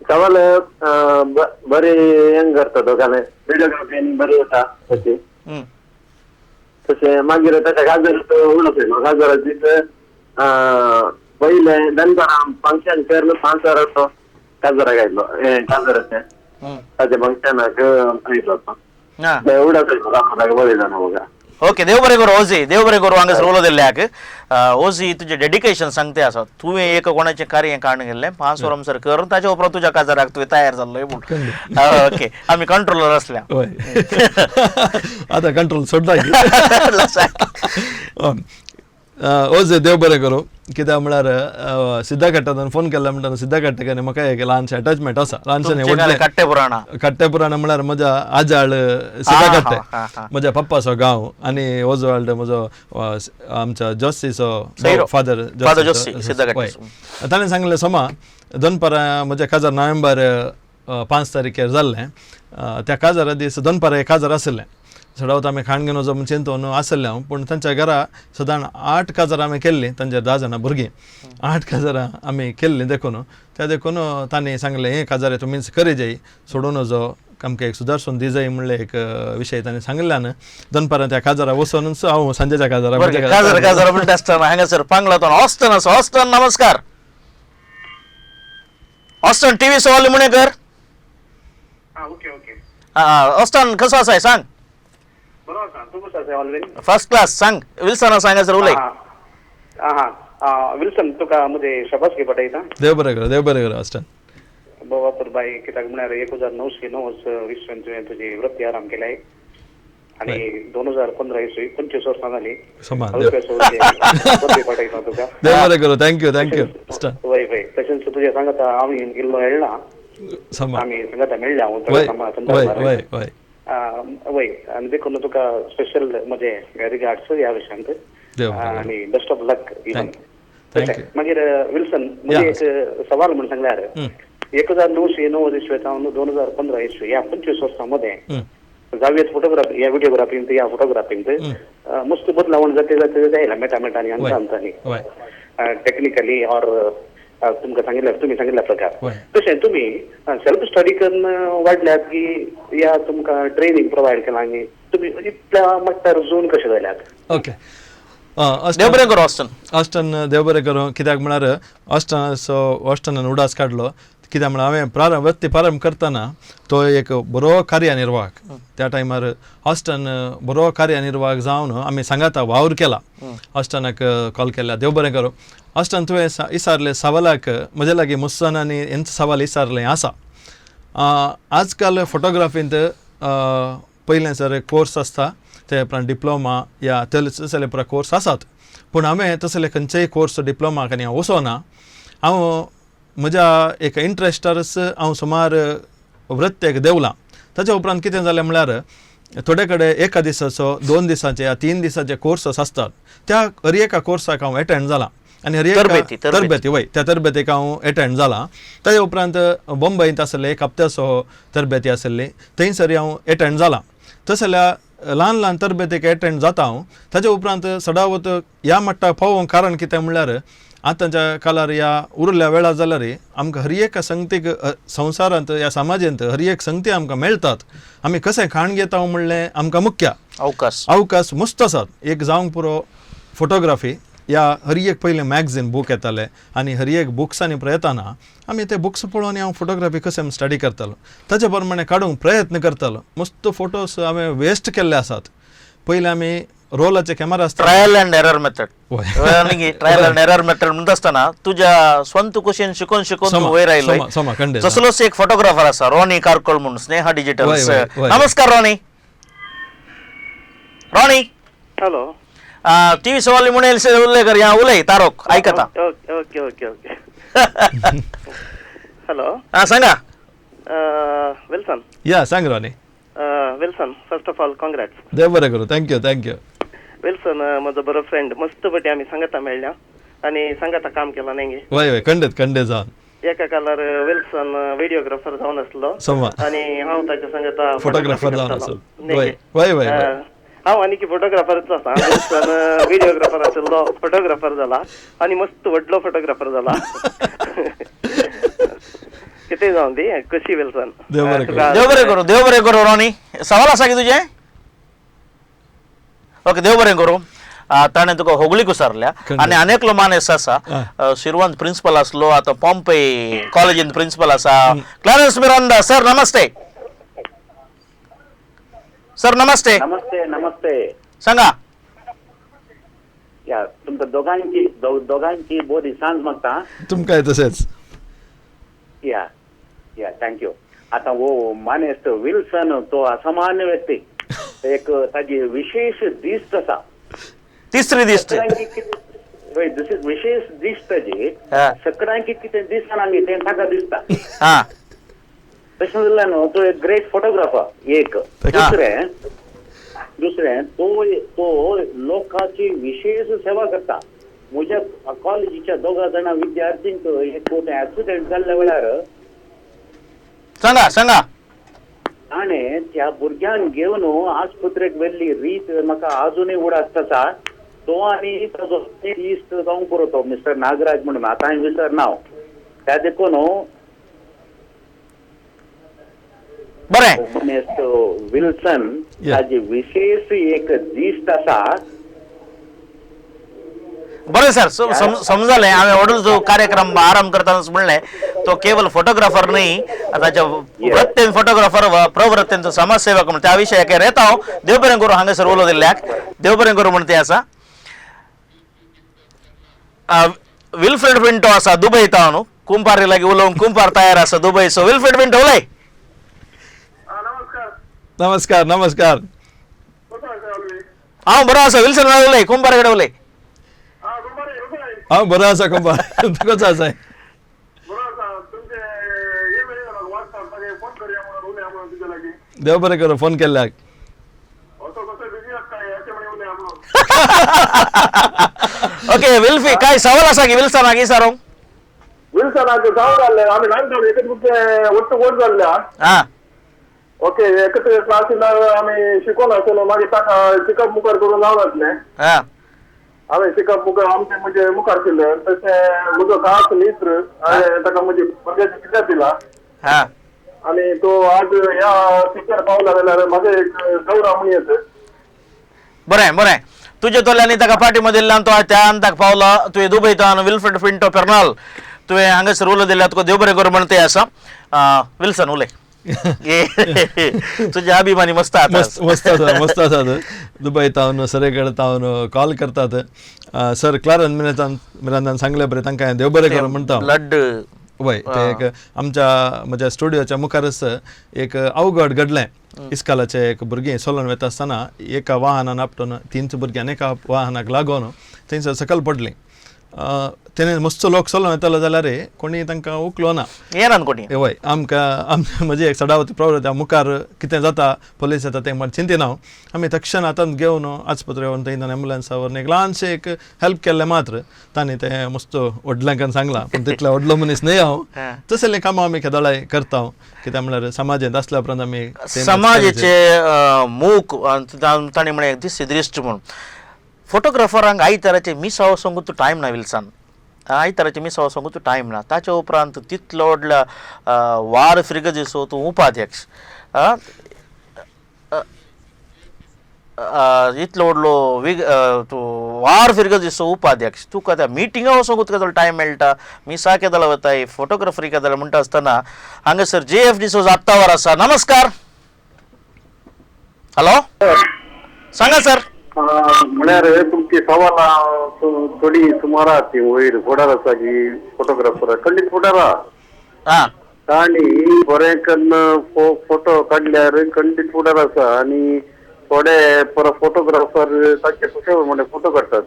सवाल बरी हें करता तो काल विडियोग्राफी आनी बरी जाता तशी. तशें मागीर तशें गाजर उलोवप येयलो, गाजरा दीस पयलें दनपारां फंक्शन करून 5 वरां काजराक आयलो, हें काजराचें ताच्या फंक्शनाक आयलो तो उडत येयलो, बरें जाणा म्हाका. ओके, देव बरें करूं ओजी, देव बरें करूं हांगासर उलो दिल्ल्याक. ओजी तुजें डेडिकेशन सांगते आसा, तुवें एक कोणाचें कार्य काडून गेल्लें 5 वरां सर करून ताच्या उपरांत तुज्या काजाराक तुवें तयार जाल्लो पूण. ओके, आमी कंट्रोलर आसल्या आतां कंट्रोल सोडटा. ओजे देव बरें करूं, कित्याक म्हळ्यार सिद्धाकट्टांतल्यान फोन केल्लो म्हणटा सिद्धाकट्टे म्हाका एक ल्हानशें अटॅचमेंट आसा, ल्हानशें न्ही व्हडलें. कट्टेपुराणा, कट्टेपुराणा म्हळ्यार म्हज्या आजाळ सिद्धाकट्टे, म्हज्या पप्पाचो गांव, आनी ओजवाल्ड म्हजो आमच्या जोस्सीचो फादर जोस्सी. ताणें सांगलें सोमा दनपारां म्हज्या काजार नोव्हेंबर 5 तारखेर जाल्लें, त्या काजारा दीस दनपारां एक काजार आशिल्लें. चडावत आमी खाण घेवन वचप म्हूण चिंतून आसलें हांव, पूण तांच्या घरा सदां 8 काजारां आमी केल्लीं, तांच्या 10 जाणां भुरगीं 8 काजारां आमी केल्लीं देखून त्या देखून तांणी सांगलें हें काजारे तुमीच करी जाय, सोडून वचो, आमकां एक सुदारसून दी जाय म्हणलें एक विशय तांणी सांगिल्ल्यान दनपारां त्या काजारा वचोनूच हांव सांजेच्या काजारा काजार काजार म्हणटा आसतना हांगासर पांगला ऑस्टन आसा. ऑस्टन नमस्कार. ऑस्टन टीव्ही सवाल मुणेकर. Okay okay. ऑस्टन कसो आसाय सांग. बरो आसा, तूं कसो आसा ऑलवेन? First class. सांग विल्सन आसा हांगासर उलय. हां विल्सन, तुका म्हजे शाबासकी पटयता. देव बरें करूं, देव बरें करूं ऑस्टन. बाबा बाय, कित्याक म्हळ्यार 1909 इसवेन तुवें तुजी वृत्ती आराम केलाय आनी 2015 इसवी 25 वर्सां जाली. पटयता तुका. देव बरें करूं. Thank you thank you. वय वय, तशेंच तुजें सांगता आमी इल्लो मेळना, आमी सांगता मेळ्ळ्या हांव. वय वय वय, आनी देखून तुका स्पेशल म्हजे रिगार्ड्स ह्या विशयांत आनी बेस्ट ऑफ लक. मागीर विल्सन, म्हजें एक सवाल म्हूण सांगल्यार 1909 इसवे जावन 2015 इसवी ह्या 25 वर्सां मदें जावयेत फोटोग्राफी ह्या व्हिडिओग्राफींत ह्या फोटोग्राफींत मस्त बदलावण जाते जाते जाते आयला मेटा मेटांनी अंता अंतांनी टेक्निकली ऑर तुमकां सांगिल्ल्या तुमी सांगिल्ल्या प्रकार. तशें तुमी सेल्फ स्टडी करून वाडल्यात की या तुमकां ट्रेनिंग प्रोवायड केलां आनी तुमी इतल्या मट्टार झोन कशें जाल्यात? ओके, देव बरें करूं ऑस्टन. ऑस्टन देव बरें करूं, कित्याक म्हळ्यार ऑस्टनाचो ऑस्टनान उडास काडलो, कित्याक म्हळ्यार हांवें प्रारंभ वृत्ती प्रारंभ करतना तो एक बरो कार्यनिर्वाहक त्या टायमार ऑस्टन बरो कार्यनिर्वाहक जावन आमी सांगाता वावर केला. ऑस्टनाक कॉल केला, देव बरें करूं ऑस्टन, तुवें इसारलें सवालाक म्हजे लागीं मुस्सन आनी हेंच सवाल इसारलें आसा. आजकाल फोटोग्राफींत पयलें सर एक कोर्स आसता, ते उपरांत डिप्लोमा या तसले पुरा कोर्स आसात, पूण हांवें तसले खंयचेय कोर्स डिप्लोमाक आनी हांव वचोना. हांव म्हज्या एक इंट्रस्टारच हांव सुमार वृत्तेक देंवलां. ताच्या उपरांत कितें जालें म्हळ्यार थोडे कडेन एका दिसाचो, 2 दिसांचे या 3 दिसाचे कोर्सस आसतात, त्या हर एका कोर्साक हांव एटेंड जाला आनी हर एका तरबेती वय त्या तरबेतीक हांव एटेंड जाला. ताच्या उपरांत बॉम्बेंत आसले एक हप्त्याचो तरबेती आसली, थंयसर हांव एटेंड जाला. तसल्या ल्हान ल्हान तरबेतीक एटेंड जाता हांव. ताच्या उपरांत सदावत ह्या मट्टाक पावोवंक कारण कितें म्हणल्यार आतांच्या काळार ह्या उरल्या वेळार जाल्यार आमकां हर एका संगतीक संवसारांत ह्या समाजांत हर एक संगती आमकां मेळटात. आमी कशें खाण घेता म्हणलें आमकां मुख्य अवकाश अवकाश मस्त आसात. एक जावंक पुरो फोटोग्राफी या हर एक पयलें मॅगझीन बूक येताले आनी हर एक बुक्सांनी प्रयत्ना आमी ते बुक्स पळोवन हांव फोटोग्राफी कशें स्टडी करतालो, ताचे प्रमाणे काडूंक प्रयत्न करतालो. मस्त फोटोज हांवें वेस्ट केल्ले आसात. पयलीं आमी रोलाचे कॅमेरा आसता, trial and error method. Trial and error method म्हणटा आसतना तुज्या स्वंत कुशीन शिकून शिकून तूं वयर आयलो. तसलोच एक फोटोग्राफर आसा रॉनी कारकोळ म्हणून, स्नेहा डिजिटल. नमस्कार रॉनी. रॉनी हॅलो, टीव्ही सवाल म्हणेल उल्लेकर या उलय तारोक ऐकता. Okay okay okay okay. Hello, हा सांगा विल्सन. या सांग Ronnie. Wilson, first of all congrats. देव बरें करूं. Thank you thank you. Wilson म्हजो बरो फ्रेंड, मस्त पटी आमी सांगता मेळ्ळ्या आनी सांगता काम केलां न्ही. वय वय, खंडीत खंडीत जावन एका काळार विल्सन व्हिडिओग्राफर जावन आसलो आनी हांव ताच्या सांगता फोटोग्राफर जावन आसलो. वय वय वय, हांव आनी की फोटोग्राफरच आसा. विल्सन व्हिडिओग्राफर आशिल्लो, फोटोग्राफर जाला आनी मस्त व्हडलो फोटोग्राफर जाला. कितें जावन दी कशी विल्सन. देव बरें करूं, देव बरें करूं, देव बरें करूं रॉनी. सवाल आसा की तुजें? ओके, देव बरें करूं. ताणें तुका होगळी कुसारल्या आनी अनेकलो मानेस आसा, शिरवंत प्रिंसिपल आसलो, आतां पॉम्पे कॉलेजीन प्रिंसिपल आसा, क्लॅरन्स मिरांडा सर. नमस्ते सर. नमस्ते. नमस्ते नमस्ते. सांगा. या तुमकां दोगांची दोगांची बरी सांज मागता. तुमकांय तशेंच. या या thank you. आतां हो मानेस्त विल्सन तो असामान्य व्यक्ती, एक ताजी विशेष दिश्ट आसा. तिसरी दिश्ट, विशेष दिश्ट ताजी, सगळ्यांकी कितें दिसना तें ताका दिसता. तशें जाल्यार न्हू तो एक ग्रेट फोटोग्राफर एक. दुसरें दुसरें तो तो लोकांची विशेष सेवा करता. म्हज्या कॉलेजीच्या दोगा जाणां विद्यार्थींक एक ऍक्सिडेंट जाल्ल्या वेळार सांगा सांगा. ताणें त्या भुरग्यांक घेवन आस्पत्रेक व्हेल्ली रीत म्हाका आजुनूय उडास आसा. तो आनी ताजो इश्ट जावंक पुरो तो मिस्टर नागराज म्हणून, आतां हांवें विसरना हांव. त्या देखून बरें विल्सन ताजी विशेष एक दिश्ट आसा. बरें सर, समजलें. हांवें व्हडलो जो कार्यक्रम आरंभ करतना म्हणलें तो केवल फोटोग्राफर न्ही, ताच्या वृत्तेन फोटोग्राफर प्रवृत्तेन तो समाजसेवक म्हण त्या विशयाक येता हांव. देव बरें करूं हांगासर उलो दिल्ल्याक, देव बरें करूं म्हण ते आसा. विल्फ्रेड पिंटो आसा दुबय तावन, कुंपारी लागीं उलोवंक कुंपार तयार आसा दुबय. सो विल्फ्रेड पिंटो उलय. नमस्कार नमस्कार. हांव बरो आसा विल्सन, उलय कुंपार कडेन उलय. हांव बरो आसा कुंपार, तूं कसो आसाय? देव बरें करूं फोन केल्ल्याक. ओके विल्फी, काय सवाल आसा की विल्सनाक विचारूंक? विल्सनाक सवाल जाल्लें, आमी ल्हान एकच ఒట్టు कोट जाल्ले. ओके, एकच क्लासीन आमी शिकोन आसलो, मागीर ताका शिकप मुखार करून जावन आसलें. हांवें शिकप मुखार आमचें म्हजें मुखार केलें. तशें म्हजो खास मित्र हांवें ताका म्हजे भुरग्याचें कित्याक दिला आनी तो आज ह्या टिचर पावला जाल्यार म्हाजें एक गौरव म्हण येता. बरें बरें, तुजे तोल्यांनी ताका पार्टी दिल्ल्यान तो त्या अंताक पावला. तुवें दुबय तावन विल्फ्रेड पिंटो पेर्नाल तुवें हांगासर उलो दिल्या, तुका देव बरें करूं म्हण ते आसा. विल्सन उलय. तुजे अभिमानी मस्त आसा, मस्त आसा, मस्त आसात. दुबय तावन सरे कडेन तावन कॉल करतात. सर क्लारन मिरांदान सांगलें बरें, तांकां देव बरें करूं म्हणटा. ब्लड वय ते एक आमच्या म्हज्या स्टुडियोच्या मुखारच एक अवघड घडलें. इस्कालाचे एक भुरगीं सोलोन वता आसतना एका वाहनान आपटून तीनच भुरग्यां एका वाहनाक लागून थंयसर सकयल पडलीं. तेणे मस्त लोक चलोन येतालो जाल्यार कोणी तांकां उखलो ना, येनात कोणी. वय आमकां म्हजी एक सडावत प्रवृत्ती मुखार कितें जाता पोलीस येता तें म्हण चिंतिना हांव. आमी तक्षण हातांत घेवन आस्पत्रे व्हरून थंय एम्बुलन्सा व्हरून एक ल्हानशें एक हेल्प केल्लें मात्र तांणी तें मस्त व्हडल्यांक सांगलां, पूण तितलो व्हडलो मनीस न्हय हांव. तसलें कामां आमी केदोळाय करता, कित्याक म्हणल्यार समाजांत आसल्या उपरांत आमी समाजाचे मूक तांणी म्हळें दिश्ट दृश्ट म्हूण. फोटोग्राफरांक आयताराचे मिसाव वचोंक तूं टायम ना विल्सन, आयताराचे मिसाव वचोंक तूं टायम ना. ताच्या उपरांत तितलो व्हडल्या वार फिर्गजीचो तूं उपाध्यक्ष, इतलो व्हडलो तूं वार फिर्गजीचो उपाध्यक्ष, तुका त्या मिटिंगा वचोंक तुका टायम मेळटा, मिसा केदळ वताय, फोटोग्राफरी केदळ म्हणटा आसतना हांगासर जे एफ डिसोज आत्तावर आसा. नमस्कार. हॅलो, सांगा सर. म्हळ्यार तुमची सवालां थोडी सुमार आहा ती वयर फुडार आसा की फोटोग्राफर खंडीत फुडार आहा. आनी बरें कन्न फोटो काडल्यार खंडीत फुडार आसा. आनी थोडे परत फोटोग्राफर तांचे खुशे म्हणल्यार फोटो काडटात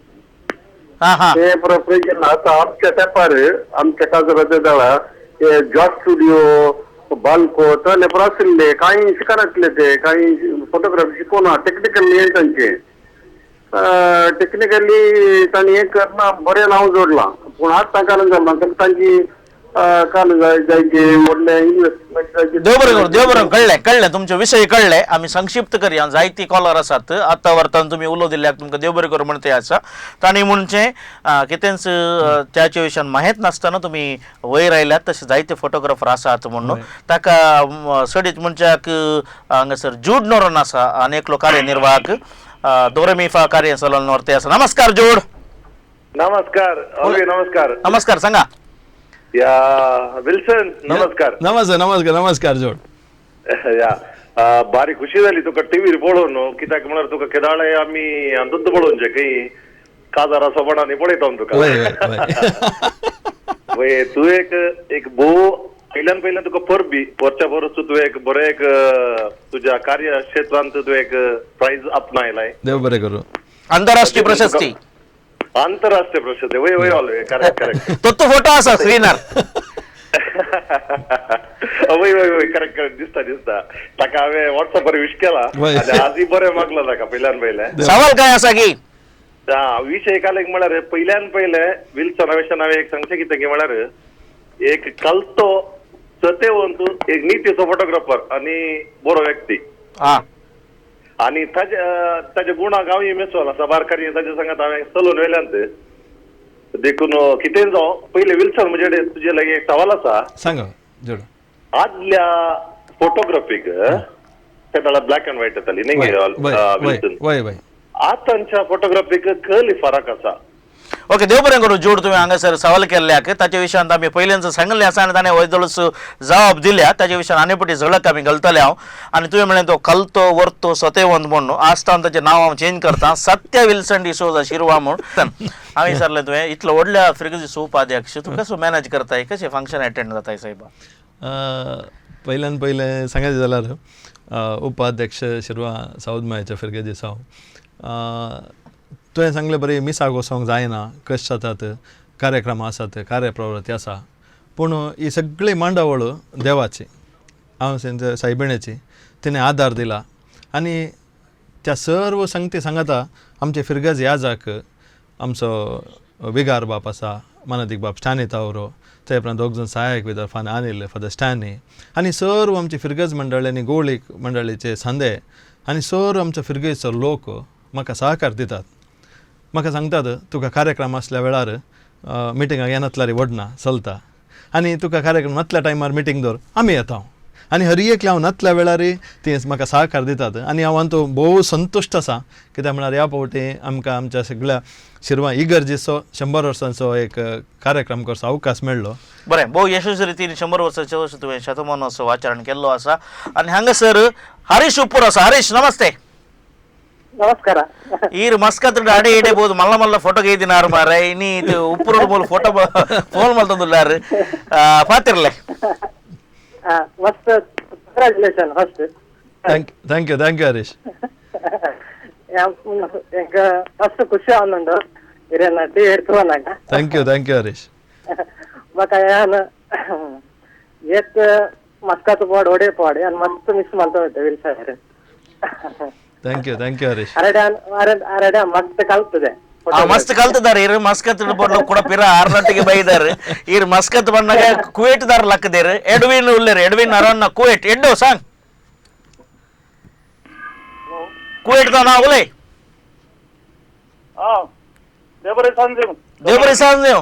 ते परत प्रेजन. आतां आमच्या तेंपार आमच्या काजराच्या जाळा ते जॉब स्टुडियो बालको तसले परत आशिल्ले, कांय शिकनासले ते, कांय फोटोग्राफी शिकोना, टेक्निकल हें तांचें टेक्निकली तांणी हें करना बरें नांव जोडलां. पूण आतां कारण जालां तांची काल जायचे व्हडलें इन्वेस्टमेंट जायचे. देव बरें करूं, देव बरें. कळ्ळें कळ्ळें तुमचे विशय कळ्ळे. आमी संक्षिप्त करया, जायती कॉलर आसात. आतां वर्तान तुमी उलो दिल्ल्याक तुमकां देव बरें करूं म्हण ते आसा. तांणी म्हणचें कितेंच त्याच्या विशयान माहीत नासतना तुमी वयर आयल्यात, तशे जायते फोटोग्राफर आसात म्हणून ताका सडीत म्हणच्याक हांगासर जूड नोरन आसा आनी एकलो कार्यनिर्वाहक दोरेमीफा कार्य सलोन वरते आसा. नमस्कार जूड. नमस्कार नमस्कार. नमस्कार, सांगा. या विल्सन नमस्कार. नमस्कार नमस्कार नमस्कार जोड. या बारी खुशी जाली तुका टीव्हीर पळोवन, कित्याक म्हळ्यार तुका केदाळे आमी हातूंत पळोवचें खंय काजारा सोबणांनी पळयता तुका. वय तूं एक एक भोव पयल्यान पयल्यान तुका परबी परच्या परस तुवें एक बरें एक तुज्या कार्यक्षेत्रांत तुवें एक प्रायज आपणायलाय. देव बरें करूं. आंतरराष्ट्रीय प्रशस्ती, आंतरराष्ट्रीय प्रशस्ती. वय वय ऑल करेक्ट करेक्ट. तो तो फोटो आसा स्क्रीनार. वय वय वय करेक्ट करेक्ट, दिसता दिसता. ताका हांवें वॉट्सॅपार विश केला आनी आजूय बरें मागला ताका पयल्यान पयलें. सवाल काय आसा की विशय काल एक म्हळ्यार पयल्यान पयलें विल्सना विशयान हांवें एक सांगचें कितें की म्हळ्यार एक कलतो सत्यवंत एक नितीचो फोटोग्राफर आनी बरो व्यक्ती. आनी ताजे ताजे गुणाक हांव मेसोल आसा बार कार्य ताजे सांगात हांवें चलोवन वेल्यान देखून कितें जावं. पयलें विल्सन म्हजे कडेन तुजे लागीं एक सवाल आसा. सांगा जोड. आदल्या फोटोग्राफीक ते वेळार ब्लॅक अँड व्हायट येताली न्ही विल्सन, आतांच्या फोटोग्राफीक कली फरक आसा. ओके, देव बरें करूं जोड तुवें हांगासर सवाल केल्ल्याक. ताचे विशयांत आमी पयल्यान सांगिल्लें आसा आनी ताणें वयदळूच जबाब दिल्या. ताचे विशयान आनी पटी झळक आमी घालतले हांव. आनी तुवें म्हणलें तो कलतो वर्तो सतेवंत म्हूण आसता ताचें नांव हांव चेंज करता सत्य विल्सन डिसोजा शिरवा म्हूण. हांवें विचारलें तुवें इतलो व्हडल्या फिर्गजीचो उपाध्यक्ष तूं कसो मॅनेज करताय, कशें फंक्शन एटेंड जाताय सायबा? पयल्यान पयलें सांगायचें जाल्यार उपाध्यक्ष शिरवा सावद मायाच्या फिर्गजीचो हांव. तुवें सांगलें बरें मिसाक वचोंक जायना, कश्ट जातात, कार्यक्रम आसात, कार्यप्रवृत्ती आसा, पूण ही सगळी मांडावळ देवाची, हांव सायबिण्याची, तिणें आदार दिला. आनी त्या सर्व संगती सांगता आमचे फिर्गज याजाक आमचो विगार बाप आसा, मानादीक बाप स्टॅनी तावरो, ते उपरांत दोग जाण सहायक विदार फादर अनिल, फादर स्टॅनी, आनी सर्व आमची फिर्गज मंडळी आनी गोळीक मंडळीचे सांदे आनी सर्व आमच्या फिर्गजचो लोक म्हाका सहकार दितात. म्हाका सांगतात तुका कार्यक्रम आसल्या वेळार मिटिंगाक येनातल्यार व्हडना चलता, आनी तुका कार्यक्रम नातल्या टायमार मिटींग दवर आमी येता. आनी हर एकले हांव नातल्या वेळार ती म्हाका सहकार दितात आनी हांव हातूंत भोव संतुश्ट आसा. कित्याक म्हळ्यार ह्या फावटी आमकां आमच्या सगळ्या शिरवां इगर्जेचो 100 वर्सांचो एक कार्यक्रम करचो अवकाश मेळ्ळो. बरें, भोव यशस्वी रितीन 100 वर्साचें वर्स तुवें शतमानोत्सव आचरण केल्लो आसा. आनी हांगासर हरीश उप्पूर आसा. हरीश नमस्ते. ನಮಸ್ಕಾರ. ಈರ್ ಮಸ್ಕತ್ ಅಡೆ ಇಡೆ ಬೋದು ಮಲ್ಲ ಮಲ್ಲ ಫೋಟೋ ಗೈದಿನಾರು ಮಾರ ಇನಿ ಇದು ಉಪ್ಪುರೋಡ್ ಮೂಲ ಫೋಟೋ ಫೋನ್ ಮಲ್ತೊಂದುಲ್ಲಾರು ಪಾತಿರ್ಲೆ. ಮಸ್ತ್ congratulation first. Thank you thank you Harish. First ಖುಷಿ ಆವೊಂದುಂಡು ಇರೆನ ಟಿವಿ ತೂವನಾಗ. Thank you thank you Harish. ಬೊಕ ಯಾನ್ ಏತ್ ಮಸ್ಕತ್ ಪೋಡ್ ಒಡೆ ಪೋಡ್ ಯಾನ್ ಮಸ್ತ್ ಮಿಸ್ ಮಲ್ತೊಂದಿತ್ತೆ Wilson. Thank you thank you Harish. ಅರಡೆ ಮಸ್ತ್ ಕಲ್ತದೆ. ಮಸ್ತ್ ಕಲ್ತದಾರೆ ಇರು ಮಸ್ಕತ್ ಬೋರ್ಡ್ ಕೂಡ ಪಿರ ಆರ್ನಟ್ಟಿಗೆ ಬೈದಾರೆ. ಇರು ಮಸ್ಕತ್ ಬಂದಾಗ ಕುವೇಟ್ ದಾರ ಲಕ್ಕದೇರು. ಎಡ್ವಿನ್ ಉಲ್ಲೇರು, ಎಡ್ವಿನ್ ಅರನ್ನ ಕುವೇಟ್ ಎಡ್ಡು ಸಾಂಗ್ ಕುವೇಟ್ ದಾನ ಉಲೇ ದೇವರಿ ಸಾಂಜು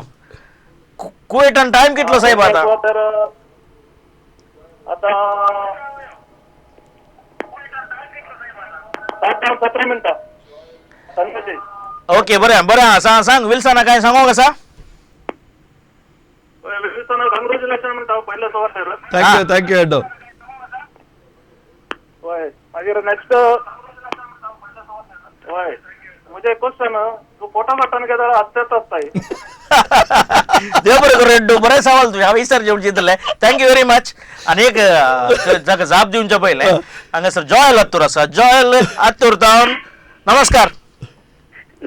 ಕುವೇಟ್ ಅನ್ ಟೈಮ್ ಕಿಟ್लो ಸಾಹೇब आता. आता 17 मिनटां. ओके बरें बरें सांग सांग विल्सना काय सांगो कसा? कंग्रॅच्युलेशन म्हणटा पयले सुवातेर. Thank you thank you एडो. हय मागीर नेक्स्ट हय म्हजें क्वेश्चन तूं फोटो काडटना कितें जाल्यार हांसतेच आसताय. देव बरें करूं एड्डो, बरें सवाल तुवें हांव विसर जेवण चिंतलें. Thank you very much. आनी एक जाका जाप दिवच्या पयलें हांगासर जॉयल अत्तूर आसा. जॉयल अत्तूर तावन नमस्कार.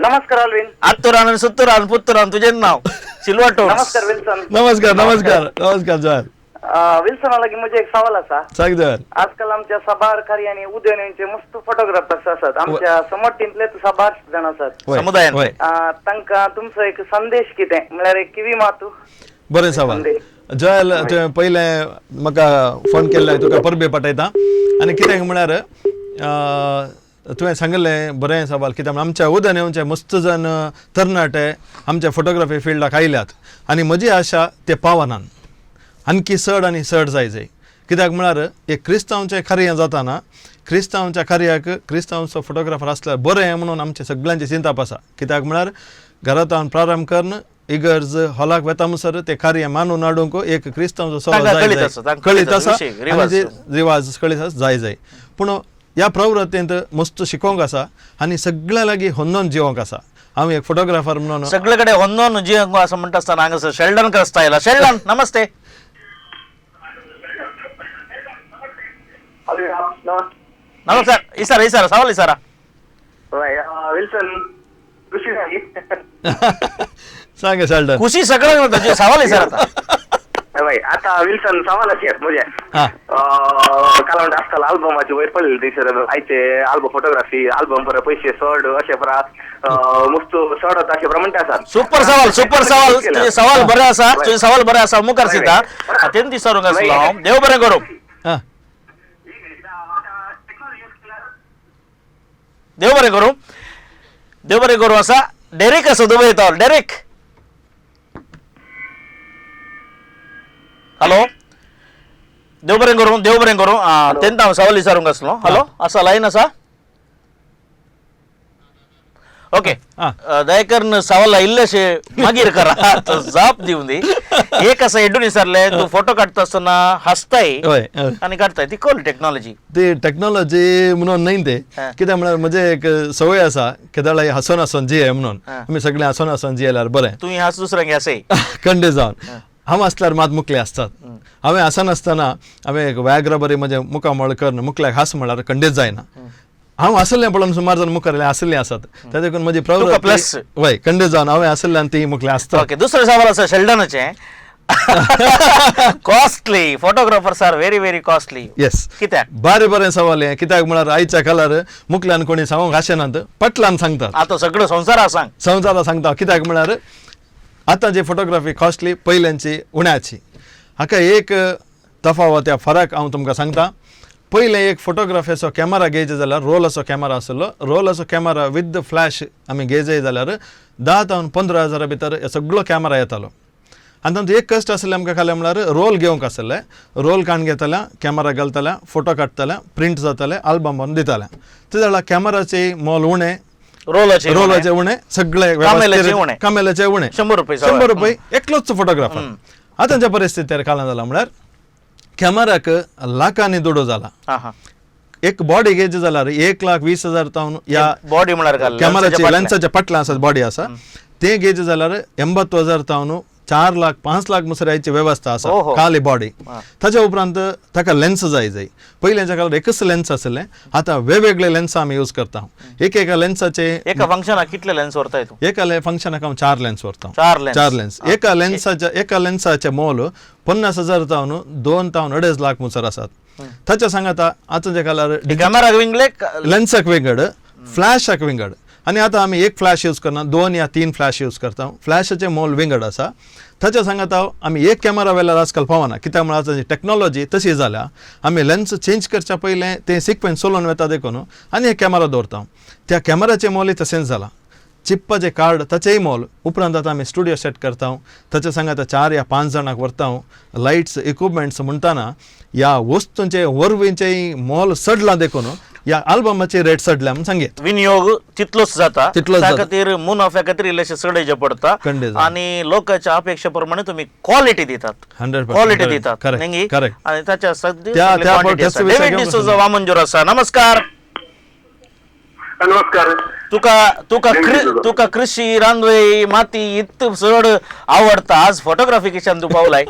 नमस्कार अल्विन. आत्तुरान सुत्तुरान पुत्तुरान तुजें नांव सिल्वर टोन्स. नमस्कार विल्सन. नमस्कार नमस्कार नमस्कार जॉयल. विल्सना लागीं म्हजें एक सवाल आसा. सांग जॉयल. आजकाल आमच्या साबार कार्यांनी उदयनचे मस्त फोटोग्राफर्स आसात, आमच्या समटींतलेच साबार जाण आसात समुदायान, तांकां तुमचो एक संदेश कितें म्हळ्यार एक किवी मातू? बरें सवाल जॉयल. तुवें पयलें म्हाका फोन केल्ले तुका परबे पाठयता आनी कित्याक म्हळ्यार तुवें सांगिल्लें बरें सवाल. कित्याक म्हळ्यार आमच्या उदयनचे मस्त जण तरणाटे आमच्या फोटोग्राफी फिल्डाक आयल्यात आनी म्हजी आशा ते पावनान आणखी चड आनी चड जाय जाय. कित्याक म्हळ्यार एक क्रिस्तांवचें कार्य जाताना क्रिस्तांवच्या कार्याक क्रिस्तांवचो फोटोग्राफर आसल्यार बरें म्हणून आमचें सगळ्यांचें चिंतप आसा. कित्याक म्हळ्यार घरांत प्रारंभ करून इगर्ज हॉलाक वेता म्हणसर ते कार्य मानून हाडूंक एक क्रिस्तांवचो सवाल जाय जाय कळीत आसा आनी रिवाज कळीत आसा जाय जाय. पूण ह्या प्रवृत्तींत मस्त शिकोवंक आसा आनी सगळ्या लागीं होंदोन जिवोंक आसा. हांव एक फोटोग्राफर म्हणून सगळे कडेन होंदोन जिवोंक आसा म्हणटा आसतना हांगासर शेल्डन क्रिस्ता आयला. शेल्डन नमस्ते. नमस्कार. इसारा इसारा सवाल इसारा. विल्सन खुशी जाली. सांग शेल्डन. खुशी सगळ्यांक सवाल इसारा. वय आतां विल्सन सवाल अशें म्हजें काल म्हणटा आजकाल आल्बमाचे वयर पडलेले थंयसर आयचे आल्बम फोटोग्राफी आल्बम पर पयशे चड अशें परा मुस्त चड वता अशें परा म्हणटा आसा. सुपर सवाल, सुपर सवाल. तुजें सवाल बरें आसा, तुजें सवाल बरें आसा. मुखार सीता तेन्ना विचारूंक आसलो हांव. देव बरें करूं, देव बरें करूं, देव बरें करूं. आसा डेरेक आसा दुबय तो डेरेक. हॅलो, देव बरें करूं, देव बरें करूं. तेन्ना हांव सवाल विचारूंक आसलो. हॅलो, आसा लायन आसा? ओके, दयाकरन सवाल इल्लेशे मागीर करा, जाप दिवन दी. एक आसा हेडून विचारलें, तूं फोटो काडटा आसतना हांसताय आनी काडटाय, ती कोल टॅक्नॉलॉजी? ती टॅक्नॉलॉजी म्हणून न्हय ते, कित्याक म्हळ्यार म्हजें एक संवय आसा केदळाय हांसोन हांसोन जिये म्हणून. आमी सगळे हांसोन हांसोन जियेल्यार बरें. तुवें हांस दुसऱ्यांक हांसय कंडे जावन हांव आसल्यार मात मुकले आसतात. हांवें हांसनासतना हांवें एक व्याग्र बरी म्हजें मुखामळ करून मुकल्याक हांस म्हळ्यार खंडीत जायना. हांव हांसल्लें पळोवन सुमार जाण मुखार हांसल्ले आसात, त्या देखून म्हजी प्रवृत्ती वय खंडीत जावन हांवें हांसल्ल्यान ती मुकले आसतात. ओके, दुसरें सवाल आसा शेल्डनाचें. Costly photographers are very very costly. Yes, कित्याक? बरें बरें सवाल हें. कित्याक म्हळ्यार आयच्या काळार मुकल्यान कोणी सांगूंक आशेनात, पटल्यान सांगतात. आतां सगळो संवसारा सांग, संवसारा सांगता. कित्याक म्हळ्यार आतां जी फोटोग्राफी कॉस्टली पयल्यांची उण्याची. हाका एक तफावत या फरक हांव तुमकां सांगता. पयलें एक फोटोग्राफीचो कॅमेरा घेयचो जाल्यार रोलाचो कॅमेरा आसलो. रोलाचो कॅमेरा विथ फ्लॅश आमी घेयचे जाल्यार 10 तावन 15 हजारा भितर सगळो कॅमेरा येतालो. आनी तातूंत एक कश्ट आसलें आमकां खालें म्हळ्यार रोल घेवंक आसलें. रोल काडून घेताले, कॅमेरा घालताले, फोटो काडटाले, प्रिंट जाताले, आल्बम बांदून दिताले. ते जाल्यार कॅमेराचे मोल उणें, रोलाचे उणें, सगळे कामेलाचे उणें, 100 रुपये, 100 रुपये एकलोच फोटोग्राफर. आतांच्या परिस्थितीर काळां जाला म्हळ्यार कॅमेराक लाखांनी दुडो जाला. एक बॉडी घेयची जाल्यार 1,20,000 तावन या बॉडी म्हळ्यार कॅमेराची लेन्साच्या पाटल्यान आसा बॉडी आसा ते घेयचे जाल्यार 80,000 तावन 4 लाख 5 लाख मुसरायची वेवस्था आसा खाली बॉडी. ताच्या उपरांत ताका लेन्स जाय जाय. पयल्याच्या काळार एकच लेन्स आसलें, आतां वेगवेगळे लेन्स आमी यूज करता. एक एका लेन्साचे एका फंक्शनाक कितले लेन्स व्हरताय तूं? एका फंक्शनाक हांव 4 लेन्स व्हरता. 4 लेन्स. एका लेन्साचें मोल 50,000 तावन 2 तावन 2.5 लाख मुसर आसात. ताच्या सांगाता आतांच्या काळार कॅमेराक विंगले, लेन्साक विंगड, फ्लॅशाक विंगड. आनी आतां आमी एक फ्लॅश यूज करना, 2 या 3 फ्लॅश यूज करता. फ्लॅशाचें मोल विंगड आसा. ताच्या सांगाता आमी एक कॅमेरा वेल्यार आजकाल पावना, कित्याक म्हळ्यार आतां टॅक्नॉलॉजी तशी जाल्या. आमी लेन्स चेंज करच्या पयलें तें सिक्वेन्स चलोवन वता देखून आनी एक कॅमेरा दवरता. त्या कॅमेराचें मोलय तशेंच जालां. चिप्पाचें कार्ड ताचेंय मोल. उपरांत आतां आमी स्टुडियो सेट करता, ताच्या सांगाता 4 या 5 जाणांक व्हरता. लायट्स इक्विपमेंट्स म्हणटाना ह्या वस्तूंचे वरवींचेय मोल चडलां देखून ह्या आल्बमाचे रेट चडल्या म्हूण सांगेत. विनियोग तितलोच जाता, त्या खातीर मुनाफ्या खातीर इल्लेशे चडयचे पडटा आनी लोकांच्या अपेक्षा प्रमाणे तुमी क्वॉलिटी दितात, 100% क्वॉलिटी दितात. आनी ताच्या सगळी वामनजोर आसा. नमस्कार. नमस्कार. तुका तुका तुका कृषी रांदवे माती इत चड आवडटा, आज फोटोग्राफी किशान तूं पावलाय?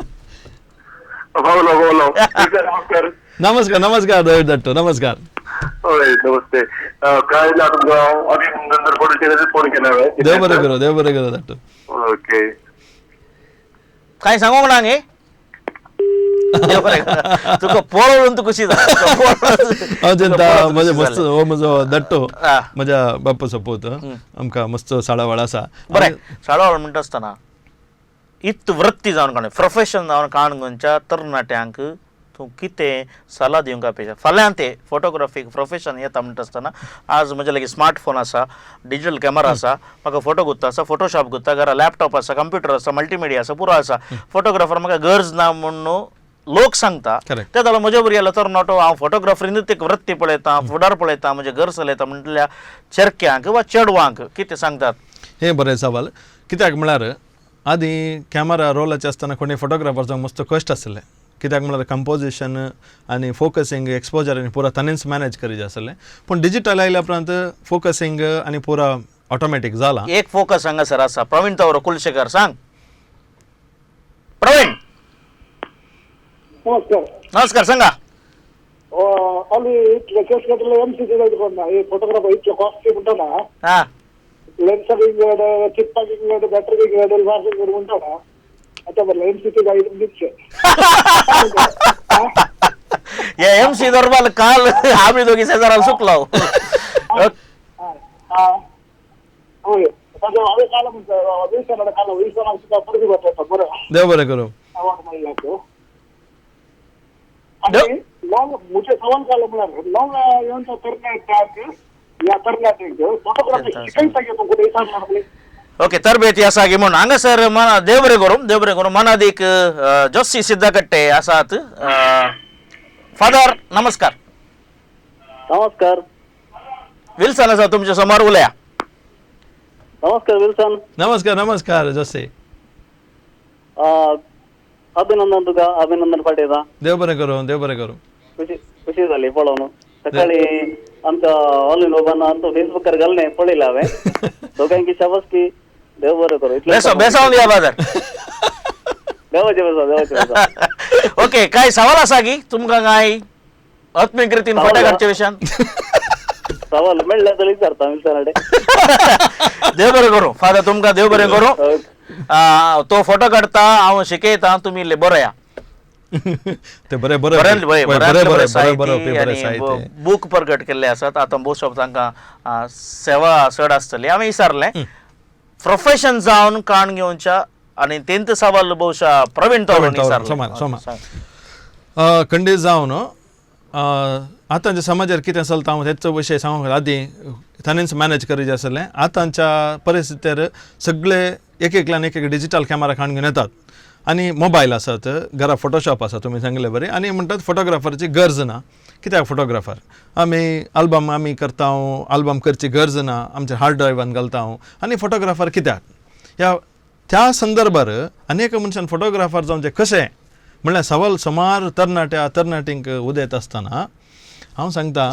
पावलो. नमस्कार. नमस्कार नमस्कार दवेट दट्टू, नमस्कार. हय नमस्ते. काय ना तुमकां अभिनंदन फोटो फोन केला हांवें. देव बरें करूं, देव बरें करूं दट्टू. ओके, काय सांगूंक ना न्ही? तुका पळोवन तूं खुशी जाता. हांव चिंता म्हजे मस्त हो म्हजो दट्टो म्हज्या बाप्पाचो पूत, आमकां मस्त साळावाळ आसा. बरें, साळावाळ म्हणटा आसतना इत वृत्ती जावन काण प्रोफेशन जावन काणकोणच्या तरणाट्यांक तूं कितें सल्ला दिवंक अपेक्षा? फाल्यां ते फोटोग्राफीक प्रोफेशन येता म्हणटा आसतना आज म्हजे लागीं स्मार्टफोन आसा, डिजिटल कॅमेरा आसा, म्हाका फोटो गुत्ता आसा, फोटोशॉप गुत्ता, घरा लॅपटॉप आसा, कंप्युटर आसा, मल्टीमिडिया आसा, पुरो आसा. फोटोग्राफर म्हाका गरज ना म्हणून लोक सांगता. ते जाल्यार म्हजे बरोबर गेलो तरणाटो हांव फोटोग्राफरीनूच एक वृत्ती पळयता, फुडार पळयता, म्हजें घर चलयता म्हणटल्या चेरक्यांक वा चेडवांक कितें सांगतात? हें बरें सवाल. कित्याक म्हळ्यार आदीं कॅमेरा रोलाचे आसतना कोणी फोटोग्राफर जावंक मस्त कश्ट आसले. कित्याक म्हळ्यार कंपोजिशन आनी फोकसींग एक्सपोजर आनी पुरा ताणेंच मॅनेज करीत आसलें. पूण डिजिटल आयल्या उपरांत फोकसींग आनी पुरा ऑटोमॅटीक जाला. एक फोकस हांगासर आसा. प्रवीण तवरो कुलशेखर सांग. प्रवीण नमस्कार. नमस्कार, सांगा. ಅಲ್ಲಿ ಇಟ್ಲೆ ಕೇಸ್ ಕಟ್ಟಲೆ ಎಂ ಸಿ ಇಟ್ಕೊಂಡ ಈ ಫೋಟೋಗ್ರಾಫರ್ ಇಟ್ಲೆ ಕಾಸ್ಟ್ಲಿ ಉಂಟಲ್ಲ, ಲೆನ್ಸ್ ಹಿಂಗಡೆ ಚಿಪ್ ಹಿಂಗಡೆ ಬ್ಯಾಟ್ರಿ ಹಿಂಗಡೆ ವಾಸ್ ಹಿಂಗಡೆ ಉಂಟಲ್ಲ, आतां बरं एम सी गाईड दिसचे हे एम सी दरबार काल आम्ही दोघी शेजाराला सुकलो. होय, हांवें काल विल्सना काल विल्सनाक सुद्दां परबी बसता बरं. देव बरें करूं. अवॉर्ड मेळ्ळा तो. आनी लॉंग म्हजे सवाल काल म्हळ्यार लॉंग येवन तरणाट्याक या तरणाट्यांक फोटोग्राफी शिकयता तुमकां विचारणार. ओके, तरबेती आसा की म्हणून हांगासर देव बरें करूं, देव बरें करूं. मनादीक जोशी सिद्धकट्टे आसात. फादर नमस्कार. नमस्कार. विल्सन आसा तुमच्या समोर, उलया. नमस्कार विल्सन. नमस्कार नमस्कार जोशी. अभिनंदन तुका, अभिनंदन पाठयता. देव बरें करूं, देव बरें करूं. खुशी खुशी जाली पळोवन. सकाळी आमच्या ऑनलायन बाबांना आमचो फेसबुकार घालणे पळयला हांवें. दोगांकी शाबासकी, देव बरें करूं. बेसावन या बाजार. देवाचे बेसाव, देवाचे बेसाव. ओके, काय सवाल आसा की तुमकां काय आत्मीक रितीन फोटो काडचे विशयान? सवाल मेळ्ळ्या जाल्यार विचारता विल्सनाडे. देव बरें करूं फादर, तुमकां देव बरें करूं. तो फोटो काडटा, हांव शिकयता, तुमी इल्ले बरया. ते बरें बरें बरें बरें बरें बूक प्रगट केल्ले आसात. आतां भोवशा तांकां सेवा चड आसतली. हांवें विचारलें प्रोफेशन जावन काण घेवच्या आनी तेंत सवाल भोवशा प्रवीण तवळ खंडीत जावन आतांच्या समाजार कितें चलता हांव तेचो विशय सांगूंक आदीं ताणेंच मॅनेज करीत आसलें. आतांच्या परिस्थितीर सगळे एक एकल्यान एक एक डिजिटल कॅमेरा काडून घेवन येतात आनी मोबायल आसात, घरा फोटोशॉप आसा तुमी सांगले बरें. आनी म्हणटात फोटोग्राफरची गरज ना. कित्याक फोटोग्राफर? आमी आल्बम आमी करता, आल्बम करची गरज ना, आमच्या हार्ड ड्रायव्हान घालता. आनी फोटोग्राफर कित्याक? ह्या त्या संदर्भार अनेक मनशान फोटोग्राफर जावचें कशें म्हणल्यार सवाल सुमार तरणाट्या तरणाटींक उदयत आसतना हांव सांगता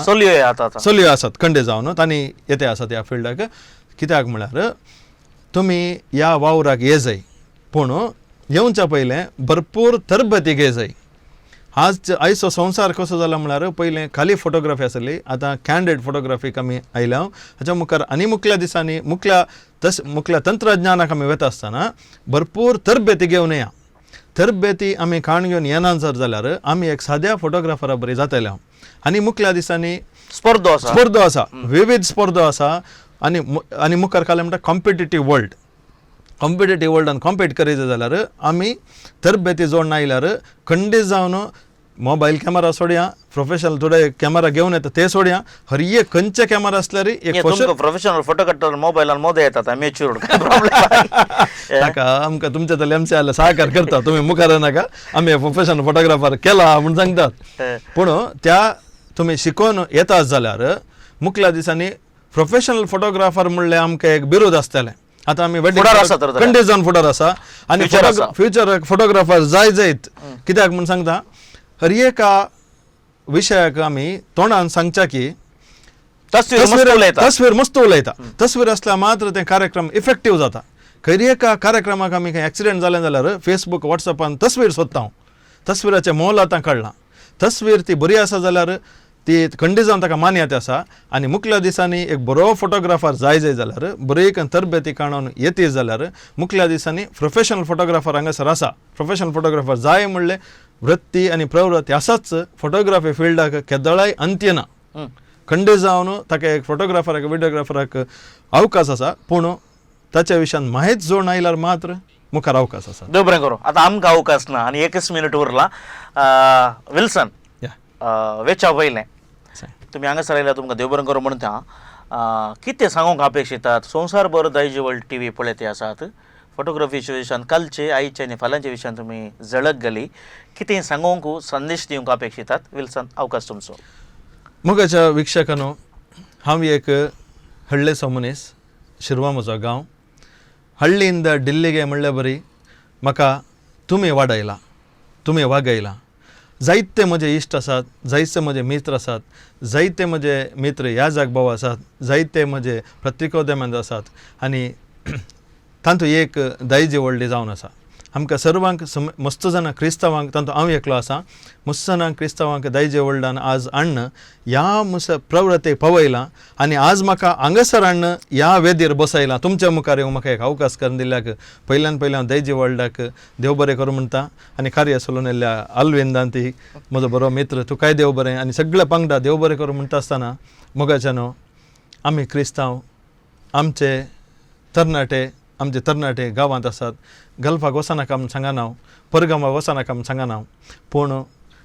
चलयो आसात खंडे जावन तांणी येते आसात ह्या फिल्डाक. कित्याक म्हळ्यार तुमी ह्या वावराक ये जाय, पूण येवच्या पयलें भरपूर तरबती घे जाय. आज आयचो संवसार कसो जाला म्हळ्यार पयलें खाली फोटोग्राफी आसली, आतां कॅन्डेड फोटोग्राफीक आमी आयल्या. हाच्या मुखार आनी मुखल्या दिसांनी मुखल्या तस मुखल्या तंत्रज्ञानाक आमी वता आसतना भरपूर तरबेती घेवन या. तरबेती आमी काण घेवन येना जर जाल्यार आमी एक साद्या फोटोग्राफरा बरी जातले. आनी मुखल्या दिसांनी स्पर्धो आसा, स्पर्धो आसा, विविध स्पर्धो आसा. आनी आनी मुखार काल म्हणटा कॉम्पिटिटीव वर्ल्ड. कॉम्पिटेटीव वर्ल्डान कॉम्पीट करीत जाल्यार आमी तरबेती जोडून आयल्यार खंडीत जावन मोबायल कॅमेरा सोडया, प्रोफेशनल थोडे कॅमेरा घेवन येता ते सोडया, हर एक खंयचे कॅमेरा आसल्यार एक प्रोफेशनल फोटो काडटा मोबायलान मोदे येतात मॅच्युर्ड प्रॉब्लेम नाका. आमकां तुमच्या तले आमचे जाल्यार सहकार करता, तुमी मुखार नाका, आमी प्रोफेशनल फोटोग्राफर केला म्हूण सांगतात. पूण त्या तुमी शिकोवन येतात जाल्यार मुखल्या दिसांनी प्रोफेशनल फोटोग्राफर म्हणल्यार आमकां एक बिरोध आसतलें. आतां आमी वेडिंग खंडीत जावन फुडार आसा आनी फ्युचर फोटोग्राफर जाय जायत. कित्याक म्हूण सांगता, हर एका विशयाक आमी तोंडान सांगच्या की तस्वीर मस्त उलयता, तस्वीर आसल्यार मात्र ते कार्यक्रम इफेक्टीव जाता. खंय एका कार्यक्रमाक आमी खंय एक्सिडेंट जालें जाल्यार फेसबूक वॉट्सएपान तस्वीर सोदता हांव, तस्वीराचें मोल आतां कळ्ळां. तस्वीर ती बरी आसा जाल्यार ती खंडीत जावन ताका मान्यता आसा. आनी मुखल्या दिसांनी एक बरो फोटोग्राफर जाय जाय जाल्यार बरी एक तरबेती काडून येती जाल्यार मुखल्या दिसांनी प्रोफेशनल फोटोग्राफर हांगासर आसा. प्रोफेशनल फोटोग्राफर जाय म्हणलें वृत्ती आनी प्रवृत्ती आसाच. फोटोग्राफी फिल्डाक केदळाय अंत्य ना. खंडीत जावन ताका एक फोटोग्राफराक विडियोग्राफराक अवकाश आसा, पूण ताच्या विशयान माहीत जोडून आयल्यार मात्र मुखार अवकाश आसा. देव बरें करूं. आतां आमकां अवकाश ना आनी एकच मिनट उरला. विल्सन, वेच्या पयलें तुमी हांगासर आयल्यार तुमकां देव बरें करूं म्हणटा. कितें सांगूंक अपेक्षितात? संवसारभर दायजी वर्ल्ड टी व्ही पळयते आसात. फोटोग्राफीच्या विशयान कालचे आयचे आनी फाल्यांच्या विशयान तुमी झळक घाली. कितें सांगूंक संदेश दिवंक अपेक्षितात? विल्सन, अवकाश तुमचो. मोगाच्या वीक्षकांनो, हांव एक हळ्ळेचो मनीस, शिरवा म्हजो गांव. हळ्ळींद दिल्ली गे म्हणल्या बरी म्हाका तुमी वाडयला, तुमी वागयला. जायते म्हजे इश्ट आसात, जायते म्हजे मित्र आसात, जायते म्हजे मित्र ह्या जाग भाव आसात, जायते म्हजे पत्रिकोद्यमांत आसात आनी तातूंत एक दायजी व्हडली जावन आसा. आमकां सर्वांक मस्त जाणां क्रिस्तांवांक तांतूत हांव एकलो आसा, मस्त जाणां क्रिस्तांवांक दायजे वर्ल्डान आज हाडन ह्या मुस प्रवृत्तेक पावयलां आनी आज म्हाका हांगासर हाडन ह्या वेदीर बसयलां. तुमच्या मुखार येवंक म्हाका एक अवकाश करून दिल्ल्याक पयल्यान पयल्यान हांव दायजी वर्ल्डाक देव बरें करूं म्हणटा आनी कार्य सोलून येयल्ल्या आलविंदान ती म्हजो बरो मित्र तुकाय देव बरें आनी सगळ्या पंगडा देव बरें करूं म्हणटा आसतना मोगाच्यानो आमी क्रिस्तांव आमचे तरणाटे गांवांत आसात. गल्फाक वचनाका म्हूण सांगना हांव, परगांवाक वचनाका म्हूण सांगना हांव, पूण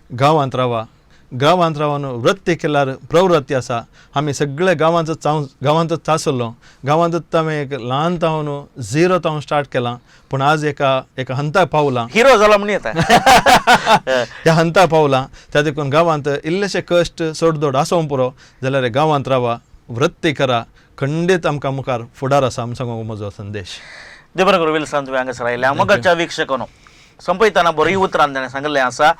गांवांत रावा. गांवांत रावन वृत्ती केल्यार प्रवृत्ती आसा. आमी सगळे गांवांतच गांवांतच आसलो, गांवांतच आमी एक ल्हान तावन झिरो तावन स्टार्ट केलां, पूण आज एका एका हंता पावलां, हिरो जाला म्हण येता ह्या हंता पावलां. त्या देखून गांवांत इल्लेशे कश्ट सोडदोड आसूंक पुरो जाल्यार गांवांत रावा, वृत्ती करा, खंडीत आमकां मुखार फुडार आसा म्हूण सांगूंक म्हजो संदेश. देव बरें करूं विल्सन, तुवें हांगासर आयलें. मोगाच्या वीक्षकांनो, संपयतना बरी उतरान ताणें सांगिल्लें आसा,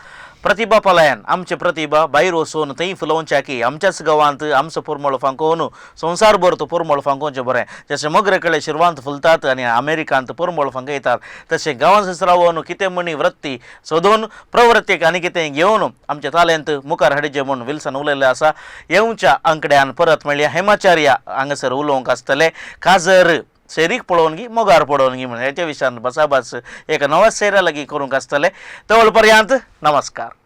प्रतिभा पलायन आमचे प्रतिभा भायर वचून थंय फुलोवच्या की आमच्याच गांवांत आमचो पोरमळ फांकोवन संवसारभर तो पोरमळ फांकोवचें बरें. जशें मोगरे कडे शिरवांत फुलतात आनी अमेरिकांत पोरमळ फांकयतात तशें गांवांत रावन कितें म्हणी वृत्ती सोदून प्रवृत्तीक आनी कितें घेवन आमचे तालेंत मुखार हाडचें म्हूण विल्सन उलयल्लें आसा. येवच्या आंकड्यान परत मेळया हेमाचार्य हांगासर उलोवंक आसतले. काजर सैरीक पळोवन गी मोगार पळोवन गी म्हण हेच्या विशयान बसाबस एक नव्या सैरा लागीं करूंक आसतले. तवळ पर्यंत नमस्कार.